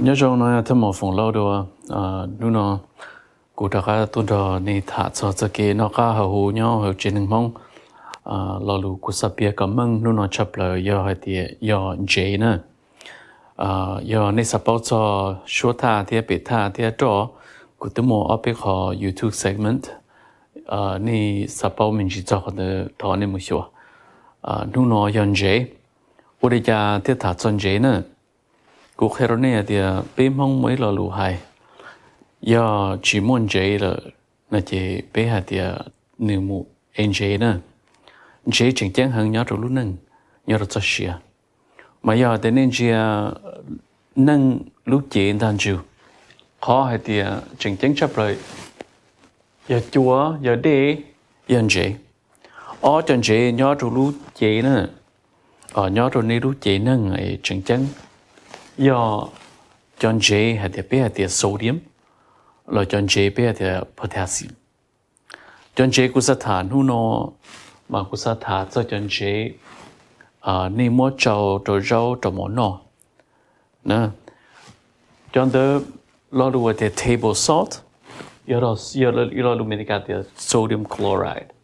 Nyob zoo no, thaj maum Foom Lauj dua. Hnub no kuv rov qab tuaj nrog nej tham txog txoj kev noj qab haus huv nyob hauv tsev neeg Hmoob. Lo lus kuv xav piav kom meej hnub no tshaj plaws yog hais tias yog ntsev na. Yog nej xav paub txog suab thaj thiab pem thaj thiab roj, kuv twb muaj ob peb qho YouTube segment. Nej xav paub me ntsis txog qhov ntawd thov nej mus xyuas. Hnub no yog ntsev. Ua li cas thiaj tham txog ntsev na? Kuv qhia rau nej hais tias peb Hmoob muaj ib lo lus hais, yog tsis muaj ntsev lawm no ces peb hais tias nws mus ev ntsev na. Ntsev tseem ceeb heev nyob rau lub neej, nyob rau txoj sia. Mas yog tias nej ntsia neeg lub cev ntag ntsug, qhov hais tias tseem ceeb tshaj plaws yog cua, yog dej, yog ntsev. Ob cov ntsev nyob rau lub cev na, nyob rau nej lub cev neeg tseem ceeb yog cov ntsev hais tias peb hais tias sodium, los cov ntsev peb hais tias potassium. Cov ntsev kuv xav tham hnub no mas kuv xav tham txog cov ntsev nej muab tsau rau zaub rau mov noj. Cov ntawd lo lus tias table salt, yog lo lus Amelikas tias sodium chloride.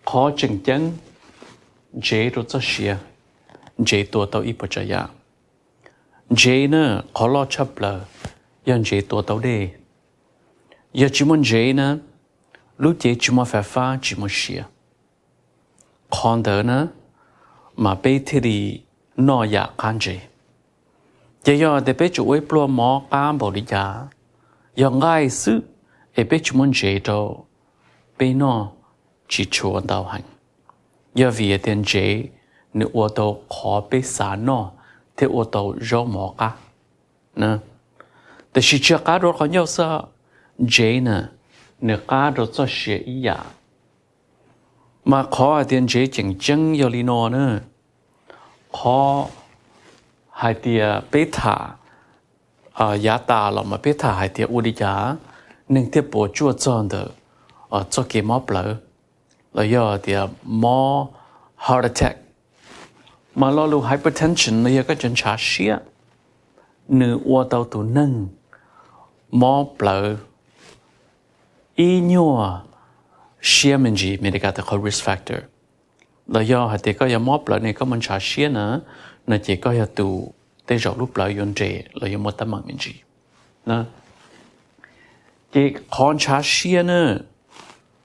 Qhov tseem ceeb, ntsev rau txoj sia, ntsev tua tau ib puas tsav yam. Ntsev na, qhov loj tshaj plaws yog ntsev tua tau dej. Yog tsis muaj ntsev na, lub cev tsis muaj fais fab, tsis muaj sia. Qhov ntawd na mas peb thiaj li noj yam qab ntsev. Ces yog tias peb tseem ua ib pluag mov qab npaum li cas, yog nqaij xwb es peb tsis muaj ntsev rau, peb noj tsis tshua ntau heev. Yog vim tias ntsev nws ua tau qhov peb xav noj thiab ua tau zaub mov qab. Tiam sis tsis qab rau qhov ncauj xwb, ntsev na, nws qab rau txoj sia ib yam. Mas qhov hais tias ntsev tseem ceeb yog li no na, qhov hais tias peb tham yav tas los mas peb tham hais tias ua li cas neeg thiaj puas tsuaj txog ntawm txoj kev mob plawv, los yog tias mob heart attack. Mas lo lus hypertension los yog koj cov ntshav siab, nws ua tau tus neeg mob plawv ib nyuag siab me ntsis, Amelikas tias qhov risk factor. Los yog hais tias koj yog mob plawv ne, koj muaj ntshav siab na, no ces koj yog tus tej zaum lub plawv yuav nres los yuav muaj teeb meem me ntsis. Ces qhov ntshav siab na,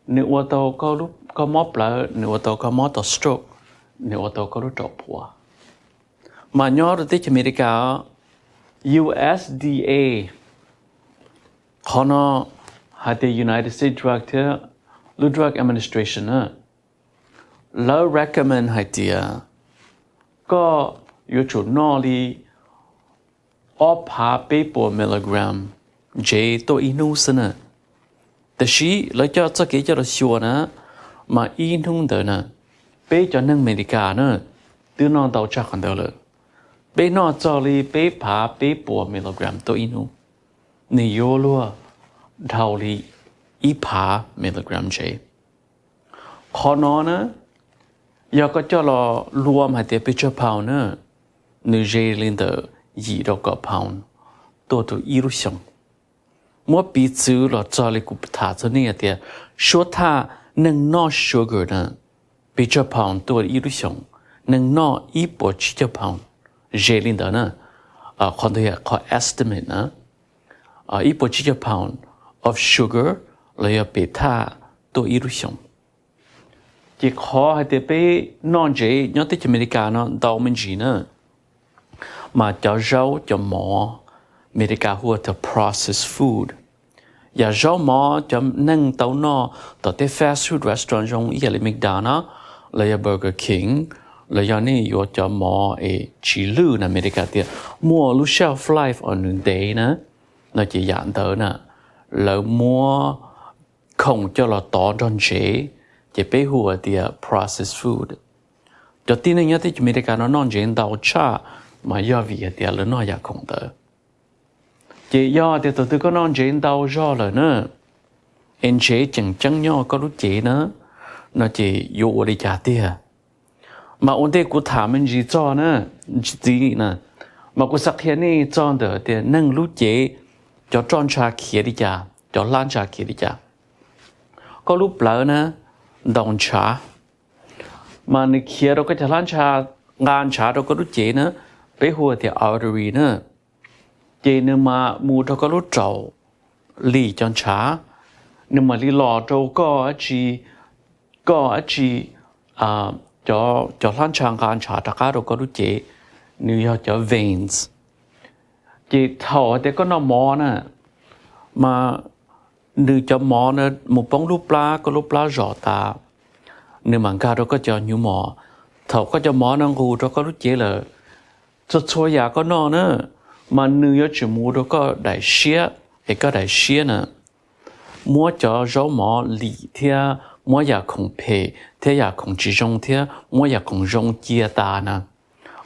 nws ua tau koj mob plawv, nws ua tau koj mob tau stroke, nws ua tau koj lub raum puas. Mas nyob rau teb chaws Amelikas, U S D A, qhov no hais tias United States Drug thiab lub Drug Administration na, lawv recommend hais tias koj yuav tsum noj li ob phav peb puas milligram ntsev tuaj ib hnub xwb na. Tiam sis lawv coj txoj kev coj los xyuas na, mas ib hnub ntawd na, peb cov neeg Amelikas na twb noj ntau tshaj qhov ntawd lawm. Peb noj txog li peb phav peb puas milligram tuaj ib hnub, nws yuav luag dhau li ib phav milligram ntsev. Qhov no na, yog koj coj los luam hais tias pes tsawg pound na, nws ze li ntawm yim rau kaum pound tuaj rau ib lub xyoos. Muab piv txwv los txog li kuv tham txog nej hais tias suab thaj neeg noj sugar na, pes tsawg pound tuaj ib lub xyoos, neeg noj ib puas tsib caug pound, ze li ntawd na. Qhov ntawd yog qhov estimate na, ib puas tsib caug pound of sugar los yog pes thaj tuaj ib lub xyoos. Ces qhov hais tias peb noj ntsev nyob teb chaws Amelikas no ntau me ntsis na, mas cov zaub cov mov, Amelikas hu ua tias processed food, yam zaub mov cov neeg tau noj tom tej fast food restaurant zoo ib yam li McDonald los yog Burger King, los yog nej yuav cov mov es tsis lwj na, Amelikas tias muaj lub shelf life uas nws ntev na, no ces yam ntawd na lawv muab khoom coj los tov nrog ntsev, ces peb hu tias processed food. Cov tib neeg nyob teb chaws Amelikas no noj ntsev ntau tshaj, mas yog vim hais tias lawv noj yam khoom ntawd. Ces yog tias thaum twg koj noj ntsev ntau zog lawm na, es ntsev tseem ceeb nyob koj lub cev na, no ces yuav ua li cas tiag? Mas ua ntej kuv tham me ntsis txog na, ntsis txiv na, Mas kuv xav qhia nej txog ntawm tias neeg lub cev, cov roj ntsha khiav li cas, cov hlab ntsha khiav li cas. Koj lub plawv na, ntaus ntshav, mas nws khiav rau koj cov hlab ntsha, nqa ntshav rau koj lub cev na, peb hu tias artery na. Ces nws mas mus rau koj lub raum, lim cov ntshav, nws mam li los rau koj dab tsi, koj dab tsi, cov hlab ntsha nqa ntshav rov qab rau koj lub cev, nws yog cov veins. Ces thaum hais tias koj noj mov na, mas nws cov mov na mus poob lub plab, koj lub plab zom tas, nws mam nkag rau koj cov hnyuv mov. Thaum koj cov mov no nqus rau koj lub cev lawm, txhua txhua yam koj noj na, mas nws yuav tsum mus rau koj daim siab, es koj daim siab na muab cov zaub mov lim thiab muab yam khoom phem thiab yam khoom tsis zoo thiab muab yam khoom zoo cia tas na,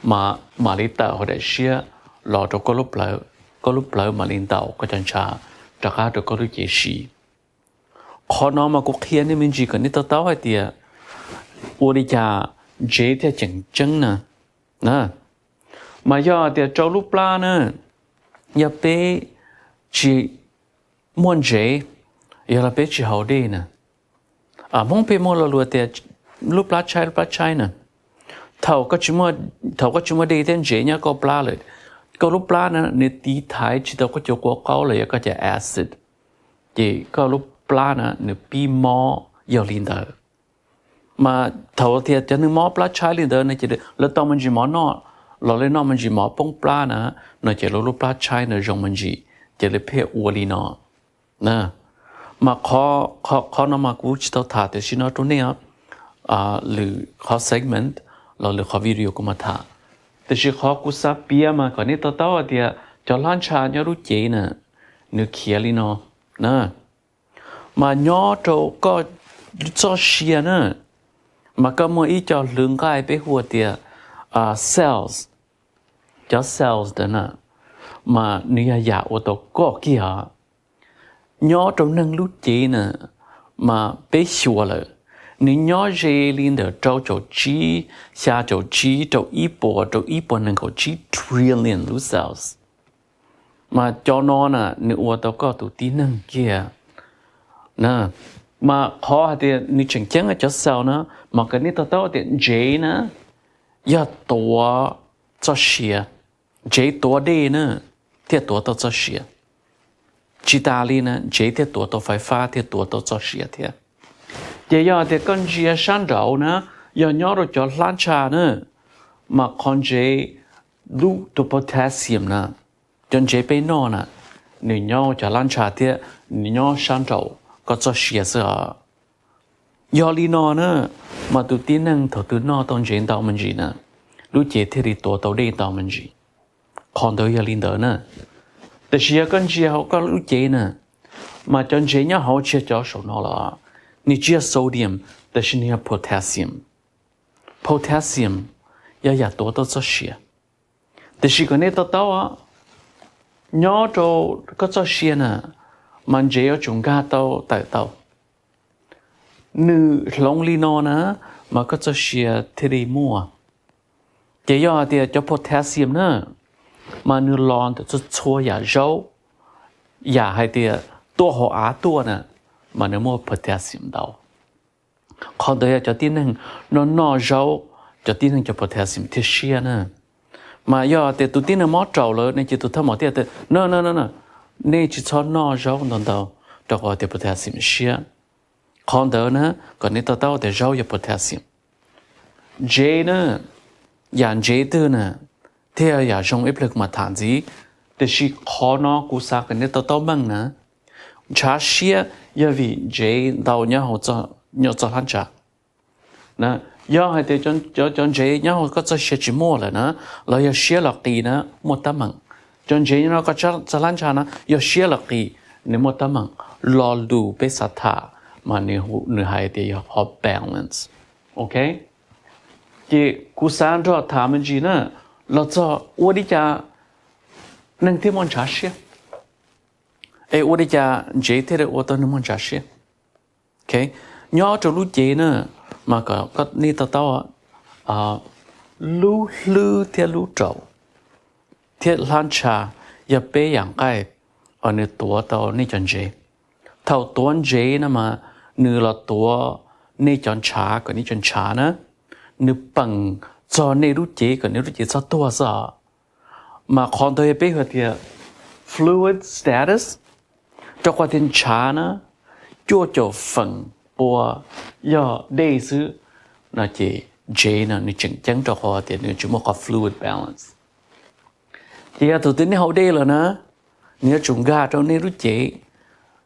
mas mam li tawm hauv daim siab los rau koj lub plawv, koj lub plawv mam li ntaus koj cov ntshav rov qab rau koj lub cev siv. Qhov no mas kuv qhia nej me ntsis kom nej to taub hais tias ua li cas ntsev thiaj tseem ceeb na. Mas yog tias rau lub plab na, yog peb tsis muaj ntsev, yog los peb tsis haus dej na, Hmoob pheej muaj lo lus tias lub plab tshaib, lub plab tshaib na. Thaum, thaum koj tsis muaj dej thiab ntsev nyob koj plab lawm, koj lub plab na nws tiv thaiv tsis tau koj cov kua qaub los yog koj cov acid, ces koj lub plab na nws pib mob yog li ntawd. Mas thaum tias cov neeg mob plab tshaib li ntawd no ces lawv tau me ntsis mov noj, los lawv noj me ntsis mov poob plab na, no ces lawv lub plab tshaib na zoo me ntsis, ces lawv pheej ua li no. Mas qhov no mas kuv tsis tau tham tiam sis no rau nej, lwm qhov segment los lwm qhov video kuv mam tham. Tiam sis qhov kuv xav piav mas kom nej to taub hais tias cov hlab ntsha nyob lub cev na, nws khiav li no na. Mas nyob rau koj txoj sia na, mas koj muaj ib co hlwv nqaij peb hu tias cells. Cov cells ntawd na, mas nws yog yam ua tau koj kiag. Nyob rau neeg lub cev na, mas peb xyuas lawm, nws nyob ze li ntawm rau caum tsib, xya caum tsib, rau ib puas, rau ib puas nees nkaum tsib trillion lub cells. Mas cov no na nws ua tau koj tus tib neeg kiag. Mas qhov hais tias nws tseem ceeb cov cells na, mas kom nej to taub tias ntsev na yog tuav txoj sia, ntsev tuav dej na thiaj tuav tau txoj sia. Tsis tas li na, ntsev thiaj tuav tau fais fab thiaj tuav tau txoj sia thiab. Ces yog tias koj ntsia sab nraud na, yog nyob rau cov hlab ntsha na, mas qhov ntsev lub tus potassium na, cov ntsev peb noj na, nws nyob cov hlab ntsha thiab nws nyob sab nraum koj txoj sia xwb os. Yog li no na, mas tus tib neeg thaum twg noj tau ntsev ntau me ntsis na, lub cev thiaj li tuav tau dej ntau me ntsis. Qhov ntawd yog li ntawd na. Tiam sis yog koj ntsia hauv koj lub cev na, mas cov ntsev nyob hauv tsis yog cov saum no los, nws tsis yog sodium, tiam sis nws yog potassium. Potassium yog yam tuav tau txoj sia. Tiam sis kom nej to taub, nyob rau koj txoj sia na, mas ntsev yuav tsum nkag tau tawm tau. Nws hloov li no na, mas koj txoj sia thiaj li muaj. Ces yog hais tias cov potassium na, mas nws los ntawm txhua txhua yam zaub, yam hais tias tuaj hauv av tuaj na, mas nws muaj potassium ntau. Qhov ntawd yog cov tib neeg noj noj zaub, cov tib neeg cov potassium thiaj siab na. Mas yog tias tus tib neeg mob raum lawm ne ces tus thaj maum thiaj tias, no, nej tsis txhob noj zaub ntau ntau, rau qhov tias potassium siab. Qhov ntawd na, kom nej to taub tias zaub yog potassium. Ntsev na, yam ntsev twg na, thiaj yam zoo ib pliag kuv mam tham ntxiv. Tiam sis qhov no kuv xav kom nej to taub meej na, ntshav siab yog vim ntsev ntau nyob hauv, nyob txoj hlab ntsha. Yog hais tias cov ntsev nyob hauv koj txoj sia tsis muaj lawm na, los yog siab los qis na, muaj teeb meem. Cov ntsev nyob koj txoj hlab ntsha na yog siab los qis, nws muaj teeb meem. Lo lus peb xav tham mas nws hais tias yog qhov balance. Ok, ces kuv xav nrog tham me ntsis na, los txog ua li cas neeg thiaj muaj ntshav siab, es ua li cas ntsev thiaj li ua tau neeg muaj ntshav siab. Nyob rau lub cev na, mas kom nej to taub, lub hlwb thiab lub raum, thiab hlab ntsha yog peb yam nqaij uas nws tuav tau nej cov ntsev. Thaum tuav ntsev no mas nws los tuav nej cov ntshav kom nej cov ntshav na, nws peem txog nej lub cev kom nej lub cev txhob tuag xwb. Mas qhov ntawd yog peb hu tias fluid status, rau qhov tias ntshav na cuaj caum feem pua yog dej xwb, no ces ntsev no nws tseem ceeb rau qhov tias nws tsis muaj qhov fluid balance. Ces yog thaum twg nej haus dej lawm na, nws yuav tsum nkag rau nej lub cev,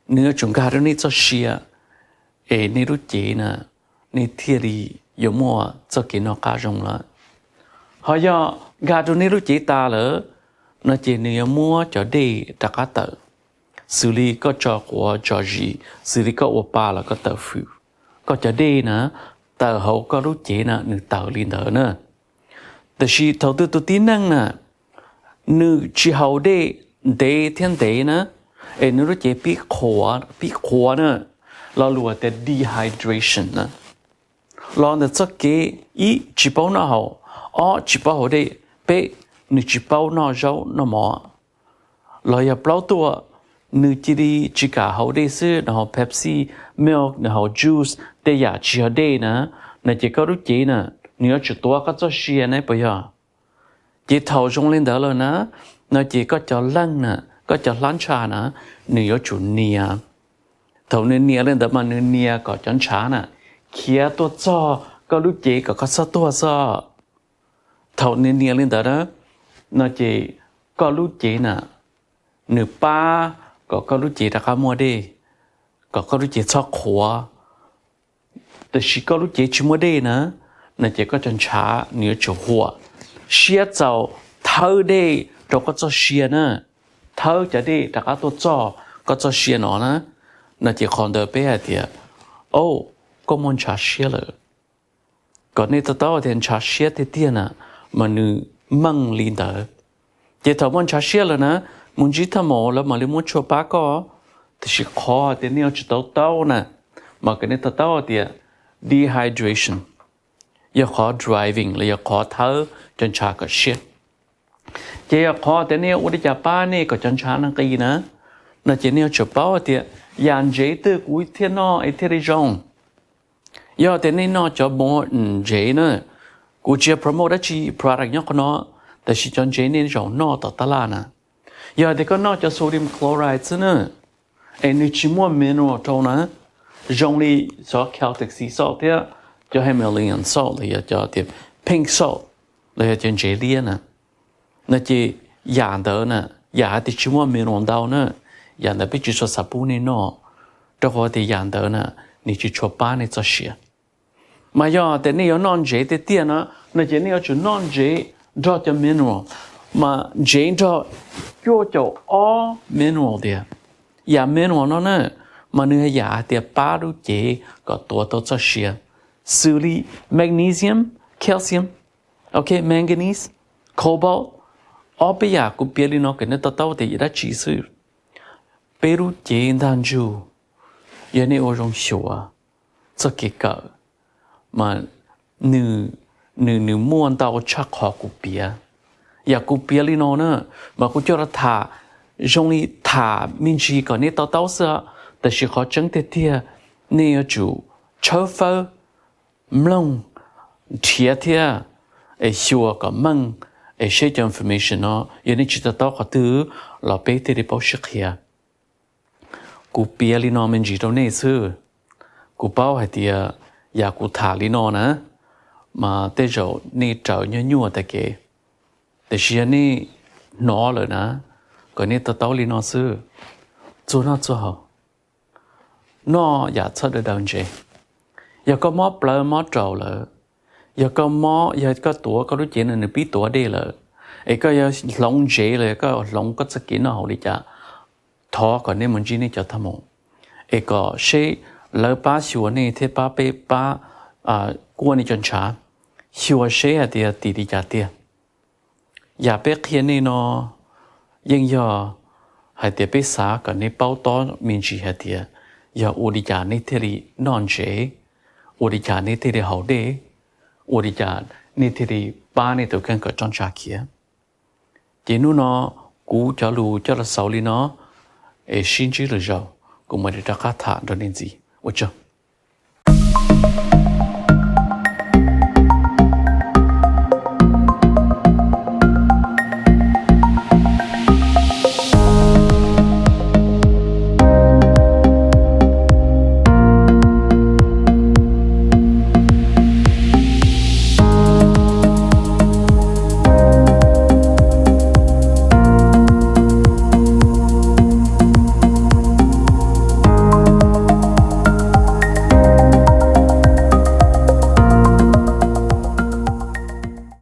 nws yuav tsum nkag rau nej txoj sia, es nej lub cev na, nej thiaj li yuav muaj txoj kev noj qab zoo lawm. Ho yog nkag rau nej lub cev tas lawm, no ces nws yuav muab cov dej rov qab tawm, xws li koj tso quav tso zis, xws li koj ua pa los koj tawm fws, koj cov dej na tawm hauv koj lub cev na nws tawm li ntawd na. Tab sis thaum twg tus tib neeg na nws tsis haus dej ntev thiab ntev na, es nws lub cev pib qhuav na, lo lus tias dehydration na, los ntawm txoj kev ib tsis paub noj haus, ob tsis paub haus dej, peb nws tsis paub noj zaub noj mov, los yog plaub tuaj nws cia li tsis kam haus dej xwb, nws haus Pepsi, milk, nws haus juice, tej yam tsis yog dej na, no ces koj lub cev na nws yuav tsum tuav koj txoj sia ne puas yog? Ces thaum zoo li ntawd lawm na, no ces koj cov leeg na, koj cov hlab ntsha na, nws yuav tsum nias. Thaum nws nias li ntawd mas nws nias kom cov ntshav na khiav tuaj txog koj lub cev kom koj txhob tuag xwb. Thaum nws nias li ntawd na, no ces koj lub cev na nws pab kom koj lub cev rov qab muaj dej, kom koj lub cev txhob qhuav. Tab sis koj lub cev tsis muaj dej na, no ces koj cov ntshav nws yuav tsum huam siab txaus thawb dej rau koj txoj sia na, thawb cov dej rov qab tuaj txog koj txoj sia no na. No ces qhov ntawd peb hais tias, o, koj muaj ntshav siab lawm. Kom nej to taub tias ntshav siab tiag tiag na, mas nws meej li ntawd. Ces thaum muaj ntshav siab lawm na, mus ntsib thaj maum lawv mam li muab tshuaj pab koj. Tab sis qhov tias nej yuav tsum to taub na, mas kom nej to taub tias dehydration yog qhov driving los yog qhov thawb cov ntshav kom siab. Ces yog qhov tias nej yuav ua li cas pab nej kom cov ntshav no nqis na, no ces nej yuav tsum paub hais tias yam ntsev twg kuv thiaj noj es thiaj li zoo. Yog tias nej noj cov Morton ntsev na, kuv tsis yog promote dab tsi product nyob qhov no, tab sis cov ntsev nej zaum noj tom tab laj na, yog tias koj noj cov sodium chloride xwb na, es nws tsis muaj mineral rau na, zoo li xyov Celtic sea salt thiab cov Himalayan salt los yog cov tias pink salt los yog cov ntsev liab na, no ces yam ntawd na, yam hais tias tsis muaj mineral ntau na, yam ntawd peb tsis tshua xav pub nej noj, rau qhov tias yam ntawd na nws tsis tshua pab nej txoj sia. Mas yog tias nej yuav noj ntsev tiag tiag no, no ces nej yuav tsum noj ntsev nrog cov mineral, mas ntsev nrog cuaj caum ob mineral tiag. Yam mineral no na, mas nws yam hais tias pab lub cev kom tuav tau txoj sia, xws li magnesium, calcium, ok, manganese, cobalt, ob peb yam kuv piav li no kom nej to taub tias yog dab tsi xwb. Peb lub cev ntag ntsug, yog nej ua zoo xyuas txoj kev kawm, mas nws, nws, nws muaj ntau tshaj qhov kuv piav. Yam kuv piav li no na, mas kuv coj los tham zoo li tham me ntsis kom nej to taub xwb, tab sis qhov tseeb tiag tiag nej yuav tsum tshawb fawb, mloog, nrhiav thiab es xyuas kom meej, es seb cov information no yog nej tsis to taub qhov twg los peb thiaj li paub sib qhia. Kuv piav li no me ntsis rau nej xwb. Kuv paub hais tias yam kuv tham li no na, mas tej zaum nej raws nyuaj nyuaj tag kev, tiam sis yog nej hnov lawm na, kom nej to taub li no xwb. Txuag noj txuag haus, noj yam txhob daws daws ntsev. Yog koj mob plawv mob raum lawm, yog koj mob, yog koj tuav koj lub cev no nws pib tuav dej lawm, es koj yuav hloov ntsev los yog koj hloov koj txoj kev noj haus li cas, thov kom nej mus ntsib nej cov thaj maum, es kom seb lawv pab xyuas nej thiab pab peb pab kuaj nej cov ntshav, xyuas seb hais tias tim li cas tiag. Yam peb qhia nej no yeej yog hais tias peb xav kom nej paub tob me ntsis hais tias yog ua li cas nej thiaj li noj ntsev, ua li cas nej thiaj li haus dej, ua li cas nej thiaj li pab nej tus kheej kom tsob ntsa khiav. Ces hnub no kuv cov lus coj los xaus li no, es sib ntsib lwm zaus kuv mam li rov qab tham nrog nej ntxiv. Ua tsaug.